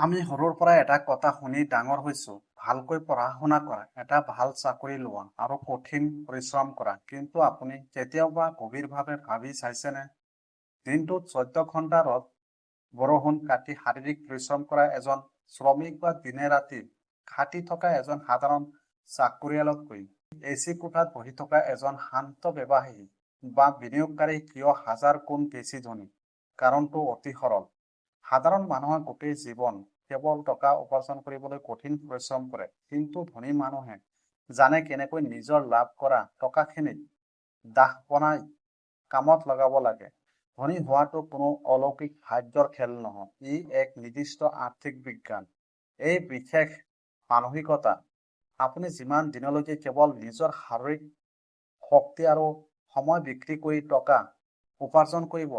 আমি সৰুৰ পৰাই এটা কথা শুনি ডাঙৰ হৈছো, ভালকৈ পঢ়া-শুনা কৰা, এটা ভাল চাকৰি লোৱা আৰু কঠিন পৰিশ্ৰম কৰা। কিন্তু আপুনি কেতিয়াবা গভীৰভাৱে ভাবি চাইছেনে, দিনটোত 14 ঘণ্টা ৰ'দ বৰষুণ কাটি শাৰীৰিক পৰিশ্ৰম কৰা এজন শ্ৰমিক বা দিনে-ৰাতি খাটি থকা এজন সাধাৰণ চাকৰিয়ালতকৈ এচি কোঠাত বহি থকা এজন শান্ত ব্যৱসায়ী বা বিনিয়োগকাৰী কিয় হাজাৰ গুণ বেছি ধনী? কাৰণটো অতি সৰল। সাধাৰণ মানুহে গোটেই জীৱন কেৱল টকা উপাৰ্জন কৰিবলৈ কঠিন পৰিশ্ৰম কৰে, কিন্তু ধনী মানুহে জানে কেনেকৈ নিজৰ লাভ কৰা টকাখিনিক দাস বনাই কামত লগাব লাগে। ধনী হোৱাটো কোনো অলৌকিক ভাগ্যৰ খেল নহয়, ই এক নিৰ্দিষ্ট আৰ্থিক বিজ্ঞান। এই বিশেষ মানসিকতা। আপুনি যিমান দিনলৈকে কেৱল নিজৰ শাৰীৰিক শক্তি আৰু সময় বিক্ৰী কৰি টকা উপাৰ্জন কৰিব,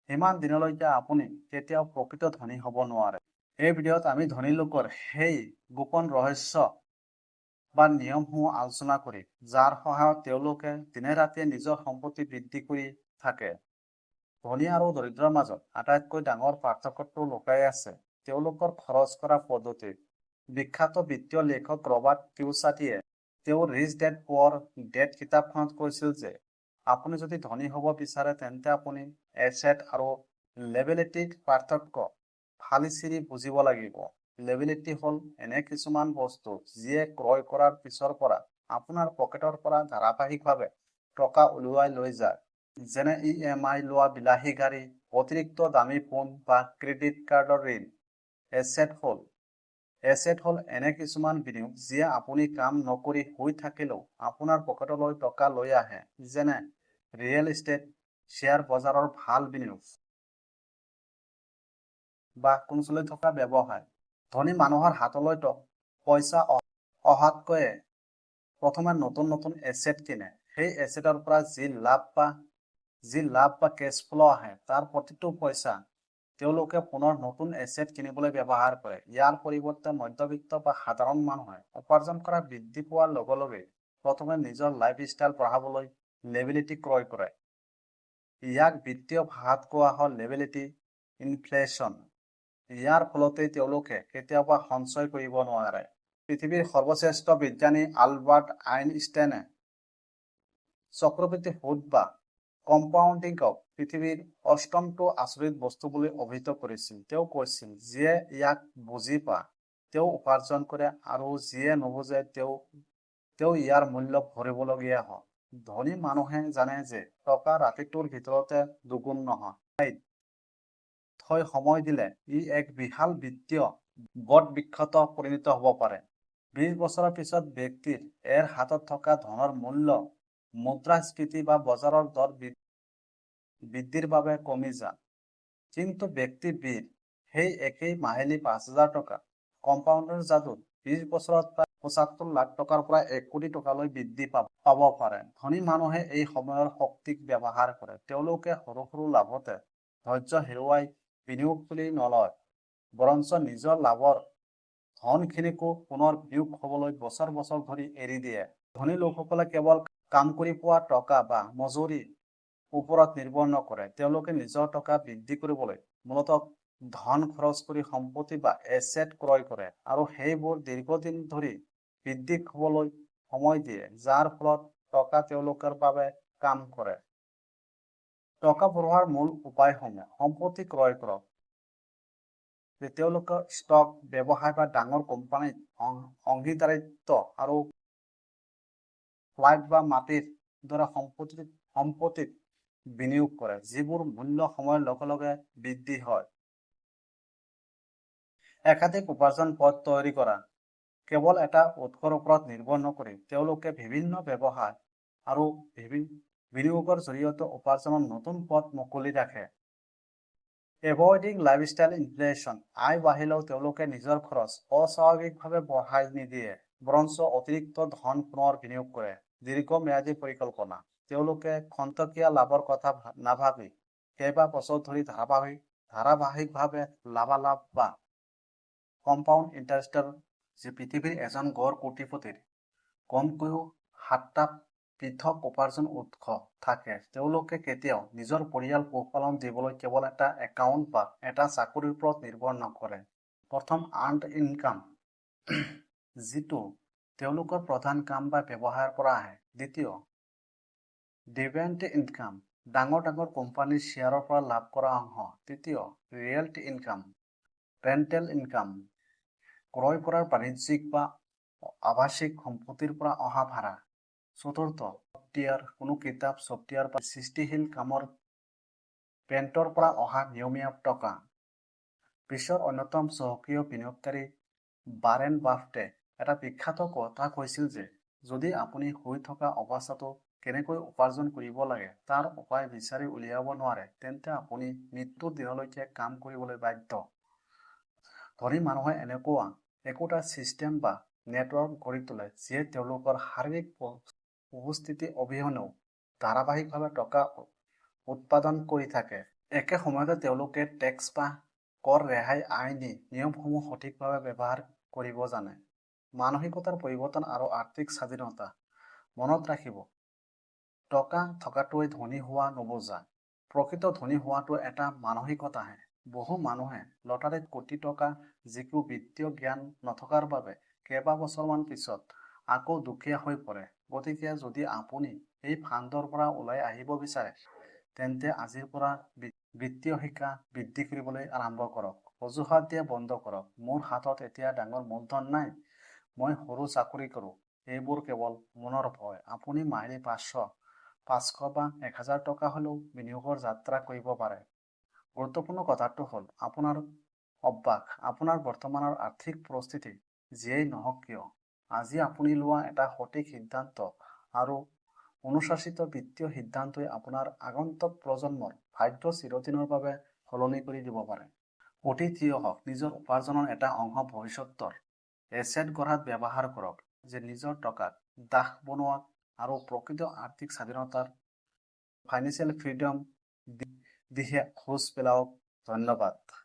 সিমান দিনলৈকে আপুনি কেতিয়াও প্ৰকৃত ধনী হ'ব নোৱাৰে। এই ভিডিঅ'ত আমি ধনী লোকৰ সেই গোপন ৰহস্য বা নিয়মসমূহ আলোচনা কৰিম, যাৰ সহায়ত তেওঁলোকে দিনে-ৰাতিয়ে নিজৰ সম্পত্তি বৃদ্ধি কৰি থাকে। ধনী আৰু দৰিদ্ৰৰ মাজত আটাইতকৈ ডাঙৰ পাৰ্থক্যটো লুকাই আছে তেওঁলোকৰ খৰচ কৰা পদ্ধতিত। বিখ্যাত বিত্তীয় লেখক ৰবাৰ্ট কিয়োছাকিয়ে তেওঁৰ ৰিচ ডেড পুৱৰ ডেড কিতাপখনত কৈছিল যে আপুনি যদি ধনী হ'ব বিচাৰে তেন্তে আপুনি এছেট আৰু লেবিলিটিৰ পাৰ্থক্য ফালি-চিৰি বুজিব লাগিব। লেবিলিটি হ'ল এনে কিছুমান বস্তু যিয়ে ক্ৰয় কৰাৰ পিছৰ পৰা আপোনাৰ পকেটৰ পৰা ধাৰাবাহিকভাৱে টকা উলিয়াই লৈ যায়। যেনে ই এম আই লোৱা বিলাসী গাড়ী, অতিৰিক্ত দামী ফোন বা ক্ৰেডিট কাৰ্ডৰ ঋণ। এছেট হ'ল এনে কিছুমান বিনিয়োগ যিয়ে আপুনি কাম নকৰি শুই থাকিলেও আপোনাৰ পকেটলৈ টকা লৈ আহে, যেনে ৰিয়েল এষ্টেট, শ্বেয়াৰ বজাৰৰ ভাল বিনিয়োগ বা কোনো চলি থকা ব্যৱসায়। ধনী মানুহৰ হাতলৈ পইচা অহাতকৈয়ে প্ৰথমে নতুন নতুন এছেট কিনে। সেই এছেটৰ পৰা যি লাভ বা কেছ ফ্ল' আহে, তাৰ প্ৰতিটো পইচা তেওঁলোকে পুনৰ নতুন এছেট কিনিবলৈ ব্যৱহাৰ কৰে। ইয়াৰ পৰিৱৰ্তে মধ্যবিত্ত বা সাধাৰণ মানুহে উপাৰ্জন কৰা বৃদ্ধি পোৱাৰ লগে লগে প্ৰথমে নিজৰ লাইফষ্টাইল বঢ়াবলৈ লেবিলিটি ক্ৰয় কৰে। ইয়াক বিত্তীয় ভাষাত কোৱা হয় লেবিলিটি ইনফ্লেচন। ইয়াৰ ফলতেই তেওঁলোকে কেতিয়াবা সঞ্চয় কৰিব নোৱাৰে। পৃথিৱীৰ সৰ্বশ্ৰেষ্ঠ বিজ্ঞানী আলবাৰ্ট আইনষ্টাইনে চক্ৰবৃদ্ধি সুদ বা কম্পাউণ্ডিঙক পৃথিৱীৰ অষ্টমটো আচৰিত বস্তু বুলি অভিহিত কৰিছিল। তেওঁ কৈছিল, যিয়ে ইয়াক বুজি পায়, তেওঁ উপাৰ্জন কৰে আৰু যিয়ে নুবুজে তেওঁ ইয়াৰ মূল্য ভৰিবলগীয়া হয়। ধনী মানুহে জানে যে টকা ৰাতিটোৰ ভিতৰতে দুগুণ নহয়। থৈ সময় দিলে ই এক বিশাল বিত্তীয় বটবৃক্ষত পৰিণত হ'ব পাৰে। 20 বছৰৰ পিছত ব্যক্তিৰ এৰ হাতত থকা ধনৰ মূল্য মুদ্ৰাস্ফীতি বা বজাৰৰ দৰ বৃদ্ধিৰ বাবে কমি যায়। কিন্তু ব্যক্তি বিৰ সেই একেই মাহিলী 5000 টকা কম্পাউণ্ডৰ যাদুত 20 বছৰত প্ৰায় 75 লাখ টকাৰ পৰা 1 কোটি টকালৈ বৃদ্ধি পাব পাৰে। ধনী মানুহে এই সময়ৰ শক্তিক ব্যৱহাৰ কৰে। তেওঁলোকে সৰু সৰু লাভতে ধৈৰ্য হেৰুৱাই বিনিয়োগ তুলি নলয়, বৰঞ্চ নিজৰ লাভৰ ধনখিনিকো পুনৰ বিনিয়োগ হ'বলৈ বছৰ বছৰ ধৰি এৰি দিয়ে। ধনী লোকসকলে কেৱল কাম কৰি পোৱা টকা বা মজুৰিৰ ওপৰত নিৰ্ভৰ নকৰে। তেওঁলোকে নিজৰ টকা বৃদ্ধি কৰিবলৈ মূলতঃ ধন খৰচ কৰি সম্পত্তি বা এছেট ক্ৰয় কৰে আৰু সেইবোৰ দীৰ্ঘদিন ধৰি বৃদ্ধি হ'বলৈ সময় দিয়ে, যাৰ ফলত টকা তেওঁলোকৰ বাবে কাম কৰে। টকা বঢ়োৱাৰ মূল উপায়সমূহ: সম্পত্তি ক্ৰয় কৰক। তেওঁলোকৰ ষ্টক, ব্যৱসায় বা ডাঙৰ কোম্পানীত অংশীদাৰিত্ব আৰু ফ্লেট বা মাটিৰ দৰে সম্পত্তিত বিনিয়োগ কৰে, যিবোৰ মূল্য সময়ৰ লগে লগে বৃদ্ধি হয়। একাধিক উপাৰ্জন পথ তৈয়াৰ কৰা। কেৱল এটা উৎসৰ ওপৰত নিৰ্ভৰ নকৰি তেওঁলোকে বিভিন্ন ব্যৱসায় আৰু বিনিয়োগৰ জৰিয়তে উপাৰ্জনৰ নতুন পথ মুকলি ৰাখে। এভইডিং লাইফষ্টাইল ইনফ্লেচন। আয় বাঢ়িলেও তেওঁলোকে নিজৰ খৰচ অস্বাভাৱিকভাৱে বঢ়াই নিদিয়ে, বৰঞ্চ অতিৰিক্ত ধন পুনৰ বিনিয়োগ কৰে। দীৰ্ঘম্যাদী পৰিকল্পনা। তেওঁলোকে খন্তেকীয়া লাভৰ কথা নাভাবি কেইবা বছৰ ধৰি ধাৰাবাহিকভাৱে লাভালাভ বা কম্পাউণ্ড ইণ্টাৰেষ্টৰ যে পৃথিৱীৰ এজন গড় কোটিপতিৰ কমকৈও সাতটা পৃথক উপাৰ্জন উৎস থাকে। তেওঁলোকে কেতিয়াও নিজৰ পৰিয়াল পোহপাল দিবলৈ কেৱল এটা একাউণ্ট বা এটা চাকৰিৰ ওপৰত নিৰ্ভৰ নকৰে। প্ৰথম, আৰ্ণড ইনকাম, যিটো তেওঁলোকৰ প্ৰধান কাম বা ব্যৱসায়ৰ পৰা আহে। দ্বিতীয়, ডিভিডেণ্ড ইনকাম, ডাঙৰ ডাঙৰ কোম্পানীৰ শ্বেয়াৰৰ পৰা লাভ কৰা অংশ। তৃতীয়, ৰিয়েল্টি ইনকাম, ৰেণ্টেল ইনকাম, ক্ৰয় কৰা বাণিজ্যিক বা আৱাসিক সম্পত্তিৰ পৰা অহা ভাড়া। চতুৰ্থ, ছফ্টৱেৰ, কোনো কিতাপ, ছফ্টৱেৰ বা সৃষ্টিশীল কামৰ পেটেণ্টৰ পৰা অহা নিয়মীয়া টকা। বিশ্বৰ অন্যতম চহকী বিনিয়োগকাৰী ৱাৰেন বাফেটে এটা বিখ্যাত কথা কৈছিল যে যদি আপুনি শুই থকা অৱস্থাতো কেনেকৈ উপাৰ্জন কৰিব লাগে তাৰ উপায় বিচাৰি উলিয়াব নোৱাৰে, তেন্তে আপুনি মৃত্যুৰ দিনলৈকে কাম কৰিবলৈ বাধ্য। ধনী মানুহে এনেকুৱা একোটা চিষ্টেম বা নেটৱৰ্ক গঢ়ি তোলে, যিয়ে তেওঁলোকৰ শাৰীৰিক উপস্থিতি অবিহনেও ধাৰাবাহিকভাৱে টকা উৎপাদন কৰি থাকে। একে সময়তে তেওঁলোকে টেক্স বা কৰ ৰেহাইৰ আইনী নিয়মসমূহ সঠিকভাৱে ব্যৱহাৰ কৰিব জানে। মানসিকতাৰ পৰিৱৰ্তন আৰু আৰ্থিক স্বাধীনতা। মনত ৰাখিব, টকা থকাটোৱেই ধনী হোৱা নুবুজায়। প্ৰকৃত ধনী হোৱাটো এটা মানসিকতাহে। বহু মানুহে লটাৰীত কোটি টকা জিকিও বিত্তীয় জ্ঞান নথকাৰ বাবে কেইবছৰমানৰ পিছত আকৌ দুখীয়া হৈ পৰে। গতিকে যদি আপুনি এই ফান্দৰ পৰা ওলাই আহিব বিচাৰে, তেন্তে আজিৰ পৰা বিত্তীয় শিক্ষা বৃদ্ধি কৰিবলৈ আৰম্ভ কৰক। অজুহাত দিয়া বন্ধ কৰক, "মোৰ হাতত এতিয়া ডাঙৰ মূলধন নাই, মই সৰু চাকৰি কৰোঁ।" এইবোৰ কেৱল মনৰ ভয়। আপুনি মাহিলী 500, 500 বা 1000 টকা হ'লেও বিনিয়োগৰ যাত্ৰা কৰিব পাৰে। গুৰুত্বপূৰ্ণ কথাটো হ'ল, আপোনাৰ অভ্যাস, আপোনাৰ বৰ্তমানৰ আৰ্থিক পৰিস্থিতি যিয়েই নহওক কিয়, আজি আপুনি লোৱা এটা সঠিক সিদ্ধান্ত আৰু অনুশাসিত বিত্তীয় সিদ্ধান্তই আপোনাৰ আগন্তুক প্ৰজন্মৰ ভাগ্য চিৰদিনৰ বাবে সলনি কৰি দিব পাৰে। অতি থিয় হওক। নিজৰ উপাৰ্জনৰ এটা অংশ ভৱিষ্যতৰ এছেট গঢ়াত ব্যৱহাৰ কৰক যে নিজৰ টকাক দাস বনোৱাক আৰু প্ৰকৃত আৰ্থিক স্বাধীনতাৰ, ফাইনেন্সিয়েল ফ্ৰীডম, দিশে খোজ পেলাওক। ধন্যবাদ।